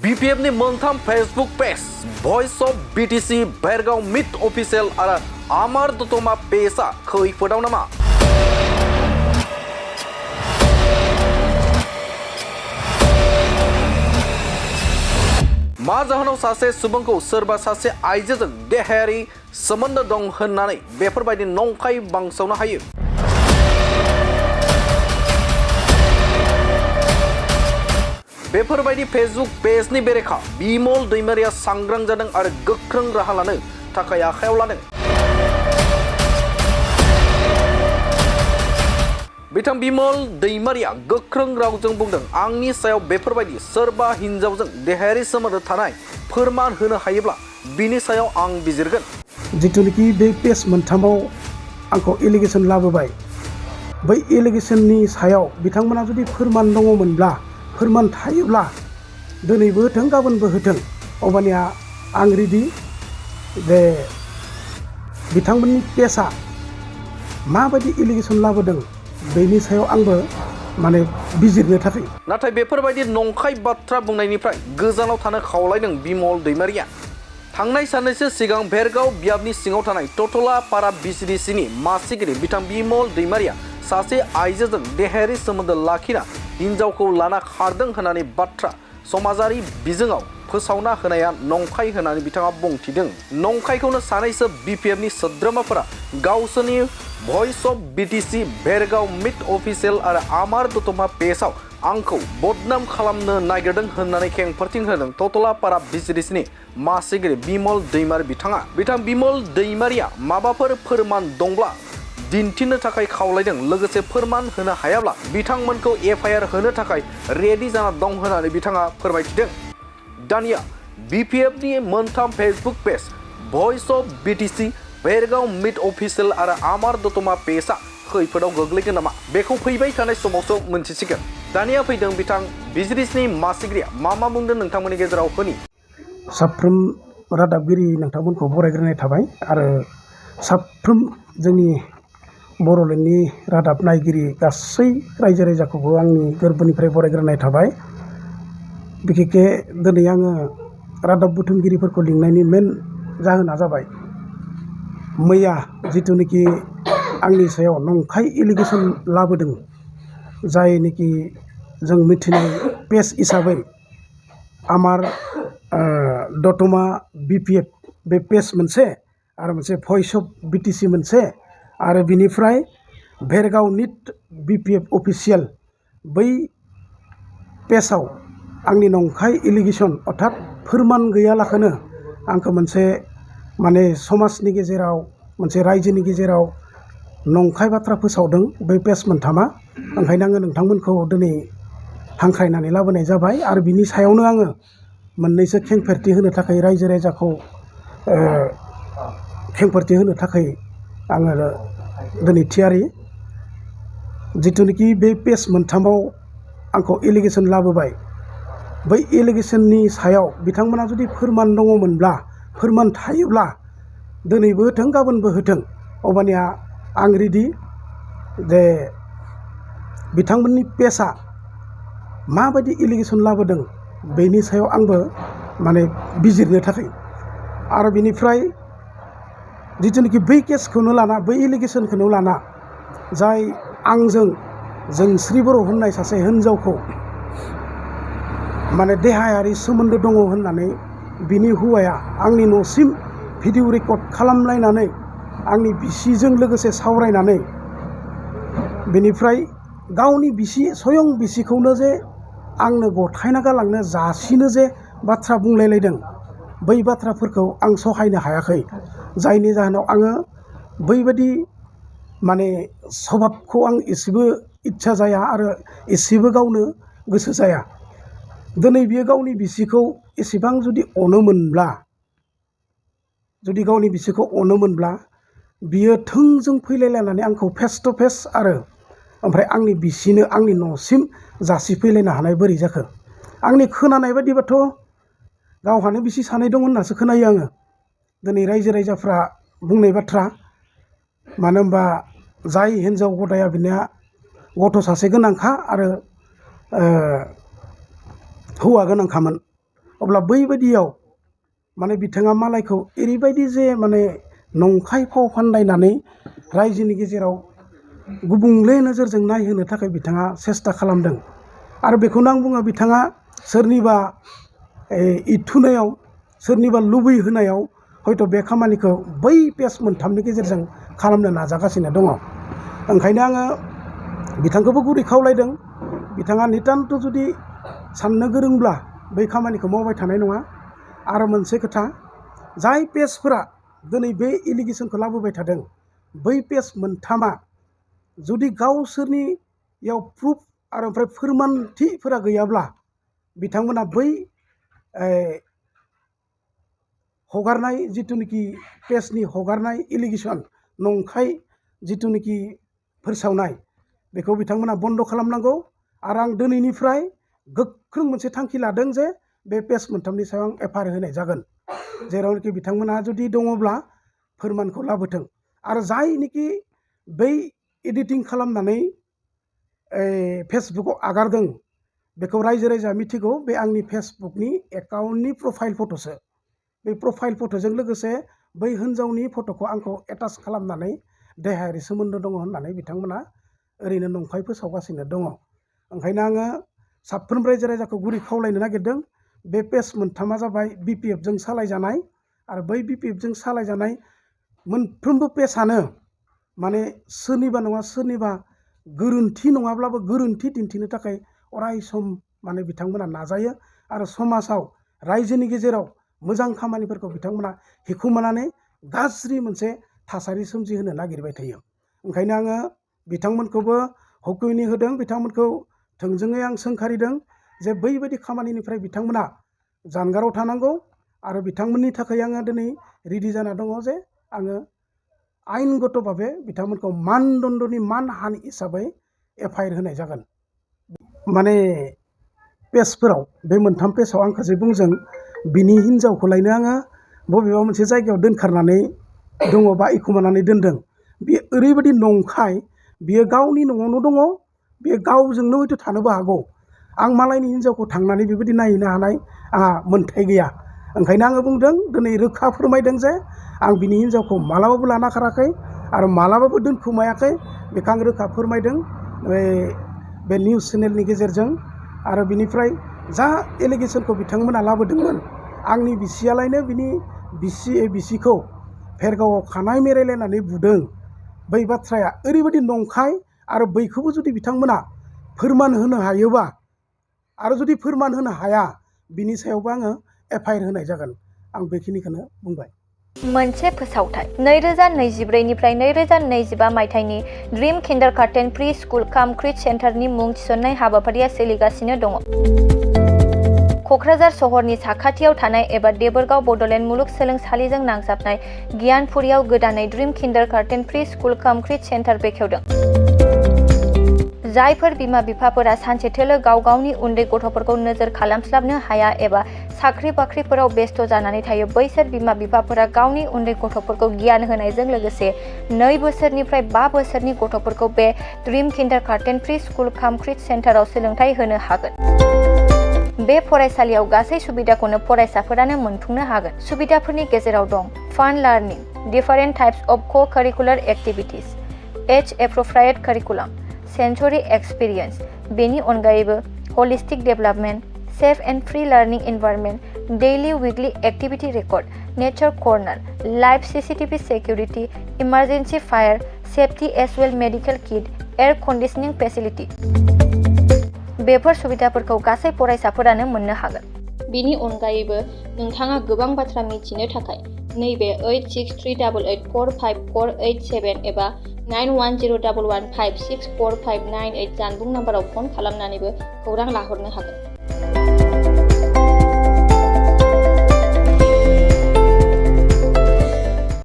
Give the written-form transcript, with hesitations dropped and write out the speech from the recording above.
BPF नि मोनथाम Facebook page voice of BTC बेरगाव मिट ऑफिशियल आरो आमार दतमा पेजआ खैफोदाव नामा? मा जाहोनाव सासे सुबुंखौ सोरबा सासे आइजोजों देहायारि सोमोन्दो दं होननानै बेफोरबायदि नंखाय बांसावनो हायो? बेफोरबायदि फेसबुक पेजनि बेरेखा बिमल दैमारिया सांग्रां जादों आरो गोख्रों राहा लानो थाखाय आखायाव लादों। बिथां बिमल दैमारिया गोख्रों रावजों बुंदों, आंनि सायाव बेफोरबायदि सोरबा हिनजावजों देहायारि सोमोन्दो थानाय फोरमान होनो हायोब्ला बिनि सायाव आं बिजिरगोन। जिथुनिखि बे पेज मोनथामाव आंखौ एलिगेसन लाबोबाय, बै एलिगेसननि सायाव बिथांमोना जुदि फोरमान दङमोनब्ला, फोरमान थायोब्ला दिनैबो होथों गाबोनबो होथों, अबानिया आं रेडि जे बिथांमोननि पेजआ माबायदि एलिगेसन लाबोदों बेनि सायाव आंबो माने बिजिरनो थाखाय। नाथाय बेफोरबायदि नंखाय बाथ्रा बुंनायनिफ्राय गोजानाव थानो खावलायदों बिमल दैमारिया। थांनाय साननैसो सिगां भेरगाव बियाबनि सिङाव थानाय टटला पारा BCDCनि मासिगिरि बिथां बिमल दैमारिया सासे आइजोजों देहायारि सोमोन्दो लाखिना हिनजावखौ लाना खारदों होननानै बाथ्रा समाजारि बिजोङाव फोसावना होनाया नंखाय होननानै बिथाङा बुंथिदों। नंखायखौनो सानैसो BPFनि सोद्रोमाफोरा गावसोरनि भॉइस ऑफ BTC भेरगाव मिट ऑफिशियल आरो आमार दतमा पेजआव आंखौ बदनाम खालामनो नागिरदों होननानै खेंफोरथि होदों टटला पारा BCDCनि मासिगिरि बिमल दैमारि बिथाङा। बिथां बिमल दैमारिया माबाफोर फोरमान दंब्ला दिन्थिनो थाखाय खावलायदों, लोगोसे फोरमान होनो हायाब्ला बिथांमोनखौ FIR होनो थाखाय रेडि जाना दं होननानै बिथाङा फोरमायथिदों। दानिया BPFनि मोनथाम Facebook page voice of BTC भेरगाव मिट ऑफिशियल आरो आमार दतमा पेजआ खैफोदाव गोग्लैगोन नामा? बेखौ फैबाय थानाय समावसो मोनथिसिगोन। दानिया फैदों बिथां BCDCनि मासिगिरिया मा बुंदों नोंथांमोननि गेजेराव होनि। साफ्रोम रादाबगिरि नोंथांमोनखौ बरायग्रोनाय थाबाय आरो साफ्रोम जोंनि बर'लेण्डनि रादाब नायगिरि गासै रायजो राजाखौबो आंनि गोरबोनिफ्राय बरायग्रोनाय थाबाय। बिखेखे दिनै आङो रादाब बुथुमगिरिफोरखौ लिंनायनि मेन जाहोना जाबाय, मैया जिथुनिखि आंनि सायाव नंखाय एलिगेसन लाबोदों, जायनिखि जों मिथिनाय पेज हिसाबै आमार दतमा BPF बे पेज मोनसे आरो मोनसे भॉइस ऑफ BTC मोनसे आरो बिनिफ्राय भेरगाव मिट BPF अफिसियेल, बै पेजआव आंनि नंखाय एलिगेसन अर्थात फोरमान गैयालाखौनो आंखौ मोनसे माने समाजनि गेजेराव, मोनसे रायजोनि गेजेराव नंखाय बाथ्रा फोसावदों बै पेज मोनथामा। ओंखायनो आङो नोंथांमोनखौ दिनै हांख्रायनानै लाबोनाय जाबाय आरो बिनि सायावनो आङो मोननैसो खेंफोरथि होनो थाखाय रायजो राजाखौ खेंफोरथि होनो थाखाय आङो दिनै थियारि। जिथुनिखि बे पेज मोनथामाव आंखौ एलिगेसन लाबोबाय, बै एलिगेसननि सायाव बिथांमोना जुदि फोरमान दङमोनब्ला, फोरमान थायोब्ला दिनैबो होथों गाबोनबो होथों, अबानिया आं रेडि जे बिथांमोननि पेजआ माबायदि एलिगेसन लाबोदों बेनि सायाव आंबो माने बिजिरनो थाखाय। आरो बिनिफ्राय जिथुनिखि बै केसखौनो लाना, बै एलिगेसनखौनो लाना जाय आंजों जोंस्रि बर' होननाय सासे हिनजावखौ माने देहायारि सोमोन्दो दङ होननानै बिनि हौवाया आंनि न'सिम भिडिअ रेकर्ड खालामलायनानै आंनि बिसिजों लोगोसे सावरायनानै बेनिफ्राय गावनि बिसि स्वयं बिसिखौनो जे आंनो गथायना गालांनो जासिनो जे बाथ्रा बुंलायलायदों, बै बाथ्राफोरखौ आं सहायनो हायाखै। जायनि जाहोनाव आङो बैबायदि माने सभाबखौ आं एसेबो इच्छा जाया आरो एसेबो गावनो गोसो जाया। दिनै बियो गावनि बिसिखौ एसेबां जुदि अनोमोनब्ला, जुदि गावनि बिसिखौ अनोमोनब्ला बियो थोंजों फैलायलायनानै आंखौ फेस टु फेस आरो ओमफ्राय आंनि बिसिनो आंनि न'सिम जासिफैलायनो हानाय बोरै जाखो? आंनि खोनानाय बायदिबाथ' गावहानो बिसि सानै दं होननासो खोनायो आङो। दिनै रायजो राजाफ्रा बुंनाय बाथ्रा, मानो होनबा जाय हिन्जाव गदाया बिनिया गथ' सासे गोनांखा आरो हौवा गोनांखामोन। अब्ला बैबायदियाव माने बिथाङा मालायखौ ओरैबायदि जे माने नंखाय फाव फान्दायनानै रायजोनि गेजेराव गुबुंले नोजोरजों नायहोनो थाखाय बिथाङा सेस्था खालामदों। आरो बेखौनो आं बुङो बिथाङा सोरनिबा इथुनायाव सोरनिबा लुबैहोनायाव हयथ' बे खामानिखौ बै पेज मोनथामनि गेजेरजों खालामनो नाजागासिनो दङ। ओंखायनो आङो बिथांखौबो गुरै खावलायदों, बिथाङा नितान्त जुदि साननो गोरोंब्ला बै खामानिखौ मावबाय थानाय नङा। आरो मोनसे खोथा, जाय पेजफोरा दिनै बे एलिगेसनखौ लाबोबाय थादों, बै पेज मोनथामा जुदि गावसोरनियाव प्रुफ आरो ओमफ्राय फोरमानथिफोरा गैयाब्ला बिथांमोना बै हगारनाय जिथुनिखि पेजनि हगारनाय एलिगेसन नंखाय जिथुनिखि फोसावनाय बेखौ बिथांमोना बन्द' खालामनांगौ। आरो आं दिनैनिफ्राय गोख्रों मोनसे थांखि लादों जे बे पेज मोनथामनि सायाव आं एफआइआर होनाय जागोन। जेरावनोखि बिथांमोनहा जुदि दङब्ला फोरमानखौ लाबोथों। आरो जायनिखि बै एडिटिं खालामनानै फेसबुकआव आगारदों बेखौ रायजो राजा मिथिगौ, बे आंनि फेसबुकनि एकाउन्टनि प्रफाइल फट'सो। बे प्रफाइल फट'जों लोगोसे बै हिन्जावनि फट'खौ आंखौ एटाच खालामनानै देहायारि सोमोन्दो दङ होननानै बिथांमोना ओरैनो नंखाय फोसावगासिनो दङ। ओंखायनो आङो साफ्रोम रायजो राजाखौ गुरै खावलायनो नागिरदों, बे पेज मोनथामा जाबाय बिपिएफजों सालायजानाय। आरो बै बिपिएफजों सालायजानाय मोनफ्रोमबो पेजआनो माने सोरनिबा नङा सोरनिबा गोरोन्थि नङाब्लाबो गोरोन्थि दिन्थिनो थाखाय अराय सम माने बिथांमोना नाजायो। आरो समाजाव रायजोनि गेजेराव मोजां खामानिफोरखौ बिथांमोना हेखुमानानै गाज्रि मोनसे थासारि सोमजिहोनो नागिरबाय थायो। ओंखायनो आङो बिथांमोनखौबो हुकुमनि होदों, बिथांमोनखौ थोंजोङै आं सोंखारिदों जे बैबायदि खामानिनिफ्राय बिथांमोना जानगाराव थानांगौ। आरो बिथांमोननि थाखाय आङो दिनै रेडि जाना दङ जे आङो आयेनगत भाबे बिथांमोनखौ मानदण्डनि मानहानि हिसाबै एफआइआर होनाय जागोन। माने पेजफोराव बे मोनथाम पेजआव आंखौ जे बुंजों बिनि हिन्जावखौलायनो आङो बबेबा मोनसे जायगायाव दोनखारनानै दङ बा एखुमानानै दोनदों, बेयो ओरैबायदि नंखाय। बियो गावनि न'आवनो दङ, बेयो गावजोंनो हयथ' थानोबो हागौ। आं मालायनि हिन्जावखौ थांनानै बेबायदि नायहैनो हानाय आंहा मोन्थाय गैया। ओंखायनो आङो बुंदों, दिनै रोखा फोरमायदों जे आं बिनि हिन्जावखौ मालाबाबो लाना खाराखै आरो मालाबाबो दोनखुमायाखै। बेखौ आं रोखा फोरमायदों बे निउस चेनेलनि गेजेरजों। आरो बिनिफ्राय जा एलिगेसनखौ बिथांमोना लाबोदोंमोन, आंनि बिसियालायनो बिनि बिसिखौ भेरगावआव खानाय मेरायलायनानै बुदों, बै बाथ्राया ओरैबायदि नंखाय। आरो बैखौबो जुदि बिथांमोना फोरमान होनो हायोबा आरो जुदि फोरमान होनो हाया, बिनि सायावबो आङो एफआइआर होनाय जागोन। आं बेखिनिखौनो बुंबाय। मोनसे फोसावथाय 2024निफ्राय 2025 मायथाइनि ड्रिम किन्डारगार्टेन प्रि स्कुल काम क्रिट सेन्टारनि मुं थिसननाय हाबाफारिया सोलिगासिनो दङ। क'क्राझार सहरनि साखाथियाव थानाय एबा देबोरगाव बड'लेण्ड मुलुगसोलोंसालिजों नांजाबनाय गियानपुरियाव गोदानै ड्रिम किन्डारगार्टेन प्रि स्कुल काम क्रिट सेन्टार बेखेवदों। जायफोर बिमा बिफाफोरा सानसेथोलो गाव गावनि उन्दै गथ'फोरखौ नोजोर खालामस्लाबनो हाया एबा साख्रि बाख्रिफोराव बेस्थ' जानानै थायो, बैसोर बिमा बिफाफोरा गावनि उन्दै गथ'फोरखौ गियान होनायजों लोगोसे 2 बोसोरनिफ्राय 5 बोसोरनि गथ'फोरखौ बे ड्रिम किन्डारगार्टेन प्रि स्कुल काम क्रिट सेन्टाराव सोलोंथाइ होनो हागोन। बे फरायसालियाव गासै सुबिदाखौनो फरायसाफोरानो मोनफुंनो हागोन। सुबिदाफोरनि गेजेराव दं fun learning, different types of co-curricular activities, as appropriate curriculum, sensory experience. बेनि अनगायैबो holistic development, safe and free learning environment, daily weekly activity record, nature corner, live CCTV security, emergency fire safety as well medical kit, air conditioning facility. बेफोर सुबिदाफोरखौ गासै फरायसाफोरानो मोननो हागोन। बेनि अनगायैबो नोंथाङा गोबां बाथ्रा मिथिनो थाखाय नैबे 8638445487 एबा 9101156459 जानबुं नाम्बाराव फन खालामनानैबो खौरां लाहरनो हागोन।